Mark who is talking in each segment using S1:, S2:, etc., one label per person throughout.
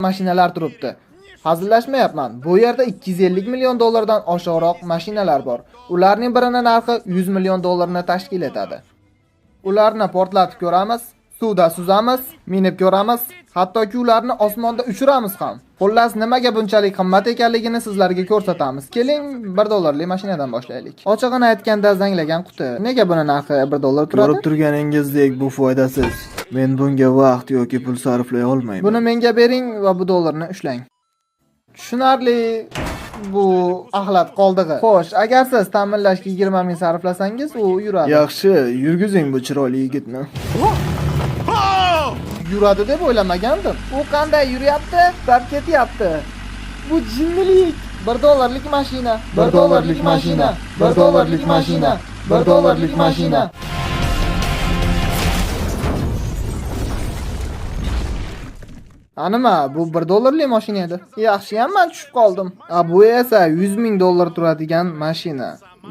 S1: Mashinalar turibdi. Hazillashmayapman. Bu yerda 250 million dollardan oshiqroq mashinalar bor. Ularning birini narxi 100 million dollarni tashkil etadi. Ularni portlatib ko'ramiz, suvda suzamiz, minib ko'ramiz, hattoki ularni osmonda uchiramiz ham. Xullas, nimaga bunchalik qimmat ekanligini sizlarga ko'rsatamiz. Keling, 1 dollarlik mashinadan boshlaylik. Ochig'ini aytganda zanglagan quti. Nega buni narxi 1 dollar turadi?
S2: Ko'rib turganingizdek, bu foydasiz. Men bunga vaqt yoki pul sarflay olmayman.
S1: Buni menga bering va bu dollarni ushlang. Tushunarli, bu axlat qoldig'i. Xo'sh, agar siz ta'minlashga 20 ming sarflasangiz, u yuradi.
S2: Yaxshi, yurgizing bu chiroyli yigitni.
S1: Yuradi deb o'ylamagandim. U qanday yuryapti? Tutab ketyapti. Bu jinnilik. 1 dollarlik mashina, 1 dollarlik mashina, 1 dollarlik mashina, 1 dollarlik mashina. A nima, bu 1 dollarlik mashina edi. Yaxshiyam man tushib qoldim. A bu esa 100 ming dollar turadigan mashina.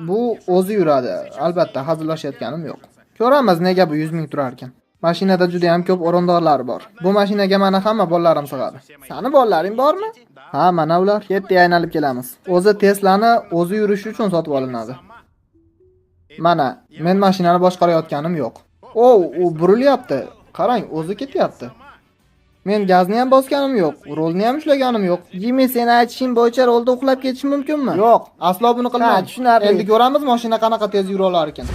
S1: Bu o'zi yuradi. Albatta, hazillashayotganim yo'q. Ko'ramiz nega bu 100 ming turar ekan. Mashinada juda ham ko'p o'rindiqlar bor. Bu mashinaga mani hamma bolalarim sig'adi. Sani bolalaring bormi? Ha, mana ular. Ketdik, aylanib kelamiz. O'zi Teslani o'zi yurishi uchun sotib olinadi. Mana, men mashinani boshqarayotganim yo'q. O, u burilyapti. Qarang, o'zi ketyapti. Men gazni ham bosganim yo'q, rulni ham ushlaganim yo'q. Jimmy, seni aytishing bo'yicha rulda uxlab ketish mumkinmi? Yo'q, aslo buni qilmang.
S2: Ha, tushunarli.
S1: Endi ko'ramiz mashina qanaqa tez yura olar ekan.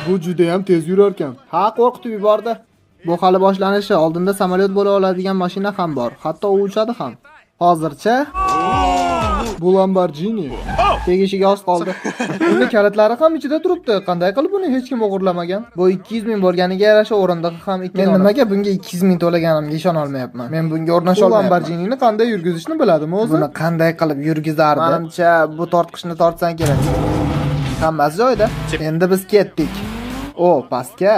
S2: Bu juda ham tez yurar ekan.
S1: Ha, qo'rqitib yubordi. Bu hali boshlanishi. Oldinda samolyot bo'la oladigan mashina ham bor. Hatto u uchadi ham. Hozircha
S2: Bu Lamborghini.
S1: tegishiga oz qoldi. Uni kalitlari ham ichida turibdi. Qanday qilib buni hech kim o'g'irlamagan? Bu 200 ming bo'lganiga yarasha o'rindig'i ham 2 Men nimaga bunga 200 ming to'laganimga ishona olmayapman. Men bunga o'rnasha
S2: Bu
S1: olmayapman.
S2: Lamborghinini qanday yurgizishni biladimi o'zi?
S1: Buni qanday qilib yurgizardi? Menimcha, bu tortqichni tortsang kerak. Hammasi joyida. Endi biz ketdik. O, pastga.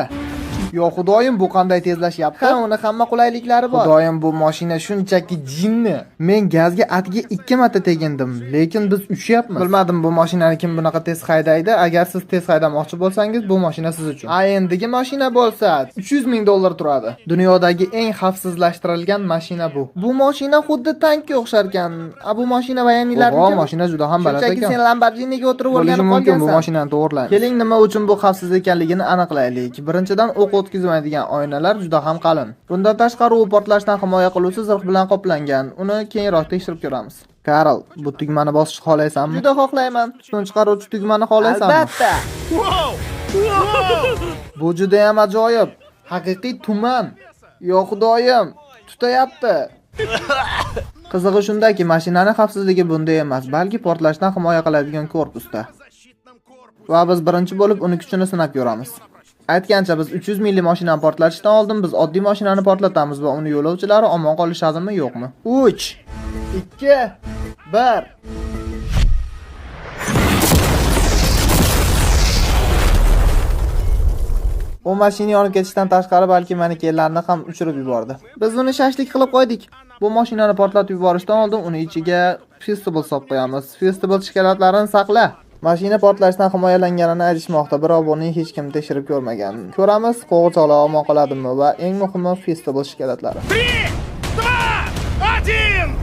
S1: Yo xudoyim, bu qanday tezlashyapti? Ha, uni hamma qulayliklari bor. Xudoyim, bu mashina shunchaki jinni. Men gazga atigi 2 marta tegindim, lekin biz uchyapmiz. Bilmadim bu mashinani kim bunaqa tez haydaydi. Agar siz tez haydamoqchi bo'lsangiz, bu mashina siz uchun. A endigi mashina bo'lsa 300 ming dollar turadi. Dunyodagi eng xavfsizlashtirilgan mashina bu. Bu mashina xuddi tankka o'xshar ekan. A bu mashina voyaniylarniki.
S2: Bu mashina juda ham baland
S1: Shunchaki
S2: ekan.
S1: sen Lamborghiniga o'tirib
S2: Bo'lishi
S1: o'rganib
S2: mumkin, bu
S1: qolgansan.
S2: mashinani to'g'irlaymiz.
S1: Keling, nima uchun bu xavfsiz ekanligini aniqlaylik. Birinchidan, o'q o'tkazmaydigan oynalar juda ham qalin. Bundan tashqari, u portlashdan himoya qiluvchi zirh bilan qoplangan. Uni keyinroq tekshirib ko'ramiz. Karl, bu tugmani bosishni xohlaysanmi? Juda xohlayman. Tutun chiqaruvchi tugmani xohlaysanmi?
S2: Albatta.
S1: Bu juda ham ajoyib. Haqiqiy tuman. Yo xudoyim, tutayapti. Qizig'i shundaki, mashinani xavfsizligi bunda emas, balki portlashdan himoya qiladigan korpusda. Va biz birinchi bo'lib uni kuchini sinab ko'ramiz. Aytgancha, biz 300 mingli mashinani portlatishdan oldin biz oddiy mashinani portlatamiz va uni yo'lovchilari omon qolishadimi, yo'qmi? 3 2 1. U mashina yonib ketishdan tashqari balki manekenlarni ham uchirib yubordi. Biz uni shashlik qilib qo'ydik. Bu mashinani portlatib yuborishdan oldin uni ichiga Festival solib qo'yamiz. Festival shokoladlarini saqla. Mashina portlashdan himoyalanganini aytishmoqda, biroq buni hech kim tekshirib ko'rmagan. Ko'ramiz, qo'g'irchoqlar omon qoladimi va eng muhimi Festival shokoladlari.
S3: 3, 2, 1!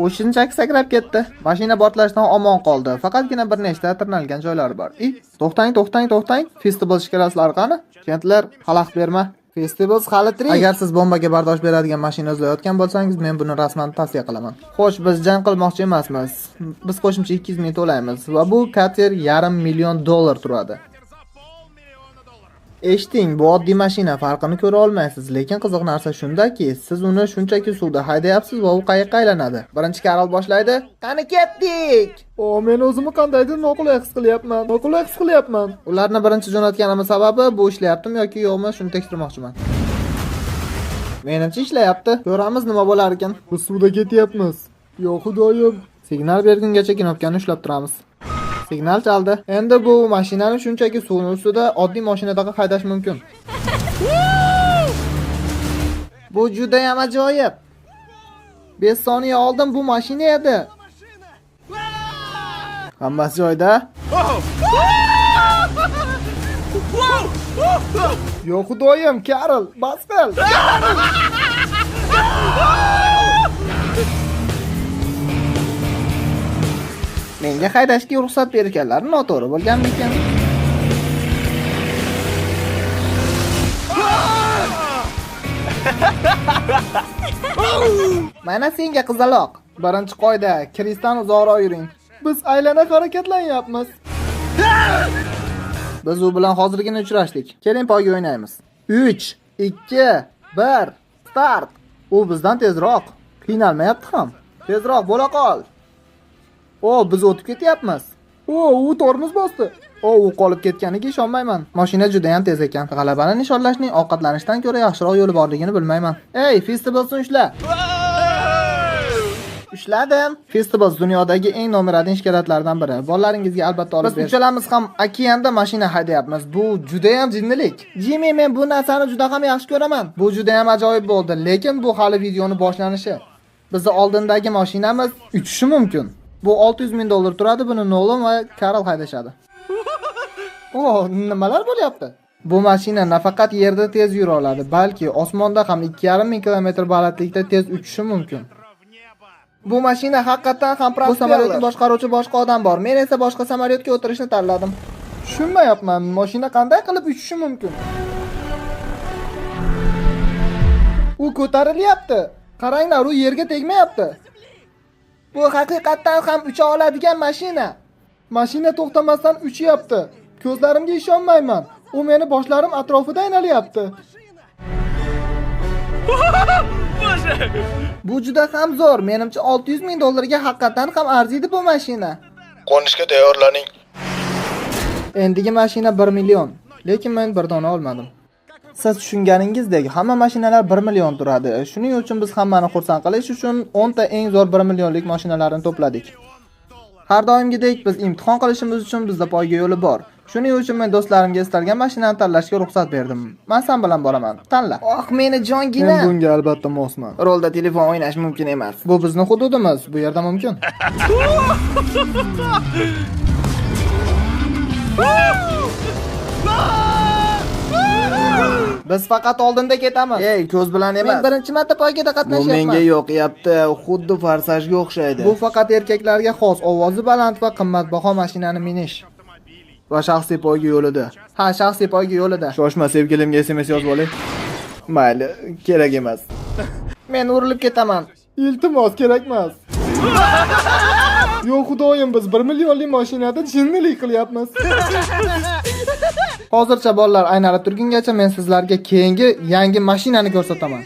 S1: U shunchaki sakrab ketdi. Mashina portlashdan omon qoldi. Faqatgina bir nechta tirnalgan joylari bor. I, to'xtang, to'xtang, to'xtang. Festival shokoladlari qani? Kentlar, xalaqit berma. Festivals hali tirik. Agar siz bombaga bardosh beradigan mashina izlayotgan bo'lsangiz, men buni rasman tavsiya qilaman. Xo'sh, biz jang qilmoqchi emasmiz. Biz qo'shimcha 200 ming to'laymiz va bu kater 500 million dollar turadi. Eshiting, bu oddiy mashina, farqini ko'ra olmaysiz, lekin qiziq narsa shundaki, siz uni shunchaki suvda haydayapsiz va u qayiqqa aylanadi. Birinchi Karl boshlaydi. Qani ketdik.
S2: O, men o'zimni qandaydir noqulay his qilyapman. Noqulay his qilyapman.
S1: Ularni birinchi jo'natganimiz sababi bu ishlayaptimi yoki yo'qmi, shuni tekshirmoqchiman. Menimcha ishlayapti. Ko'ramiz nima bo'lar ekan.
S2: Biz suvda ketyapmiz. Yo xudoyim.
S1: Signal bergungacha knopkani ushlab turamiz. Signal chaldi. Endi bu mashinani shunchaki suvni ustida oddiy mashinadaqa haydash mumkin. Bu juda ham ajoyib. 5 soniya oldin bu mashina edi. Hammasi joyida? Yo xudoyim, Karl, bas qil. Menga haydashga ruxsat berganlari noto'g'ri bo'lganmikan? Mana senga qizaloq. Birinchi qoida, Krisdan uzoqroq yuring. Biz aylana harakatlanyapmiz. Biz u bilan hozirgina uchrashdik. Keling poyga o'ynaymiz. 3, 2, 1, start. U bizdan tezroq. Qiynalmayapti ham. Tezroq bo'la qol. O, biz o'tib ketyapmiz. O, u tormoz bosdi. O, u qolib ketganiga ishonmayman. Mashina juda ham tez ekan. G'alabani nishonlashning ovqatlanishdan ko'ra yaxshiroq yo'li borligini bilmayman. Ey, Festivalsni ushla. Ushladim. Festivals dunyodagi eng nomer 1 shkolatlardan biri. Bolalaringizga albatta olib bering. Biz uchalamiz ham okeanda mashina haydayapmiz. Bu juda ham jinnilik. Jimmy, men bu narsani juda ham yaxshi ko'raman. Bu juda ham ajoyib bo'ldi, lekin bu hali videoni boshlanishi. Bizni oldindagi mashinamiz uchishi mumkin. Bu 600 ming dollar turadi, buni Nolan va Karl haydashadi. O, nimalar bo'lyapti? Bu mashina nafaqat yerda tez yura oladi, balki osmonda ham 2,5 ming kilometr balandlikda tez uchishi mumkin. Bu mashina haqiqatan ham bu samolyotni boshqaruvchi boshqa odam bor. Men esa boshqa samolyotga o'tirishni tanladim. Tushunmayapman, mashina qanday qilib uchishi mumkin? U ko'tarilyapti. Qaranglar, u yerga tegmayapti. Bu haqiqatdan ham ucha oladigan mashina. Mashina to'xtamasdan uchyapti. Ko'zlarimga ishonmayman. U meni boshlarim atrofida aynalyapti. Bu juda ham zo'r. Menimcha 600 ming dollarga haqiqatdan ham arziydi bu mashina.
S2: Qo'nishga tayyorlaning.
S1: Endigi mashina 1 million, lekin men bir dona olmadim. Siz tushunganingizdek, hamma mashinalar 1 million turadi. Shuning uchun biz hammani xursand qilish uchun 10 ta eng zo'r 1 millionlik mashinalarni to'pladik. Har doimgidek biz imtihon qilishimiz uchun bizda poyga yo'li bor. Shuning uchun men do'stlarimga istalgan mashinani tanlashga ruxsat berdim. Men sen bilan boraman. Tanla. Oh, meni jongina.
S2: Men bunga albatta mosman.
S1: Rolda telefon o'ynash mumkin emas. Bu bizni hududimiz. Bu yerda mumkin. Biz faqat oldinda ketamiz.
S2: Ey, ko'z bilan emas.
S1: Men birinchi marta poygada
S2: Bu
S1: qatnashyapman.
S2: menga yoqyapti, xuddi forsajga o'xshaydi.
S1: Bu faqat erkaklarga xos, ovozi baland va qimmatbaho mashinani minish.
S2: Va shaxsiy poyga yo'lida.
S1: Ha, shaxsiy poyga yo'lida.
S2: Shoshma, sevgilimga SMS yozib olay. Mayli, kerak emas.
S1: Men urilib ketaman.
S2: Iltimos, kerak emas.
S1: Yo'q xudoyim, biz 1 millionlik mashinada jinnilik qilyapmiz. Hozircha bolalar aynalib turgungacha men sizlarga keyingi yangi mashinani ko'rsataman.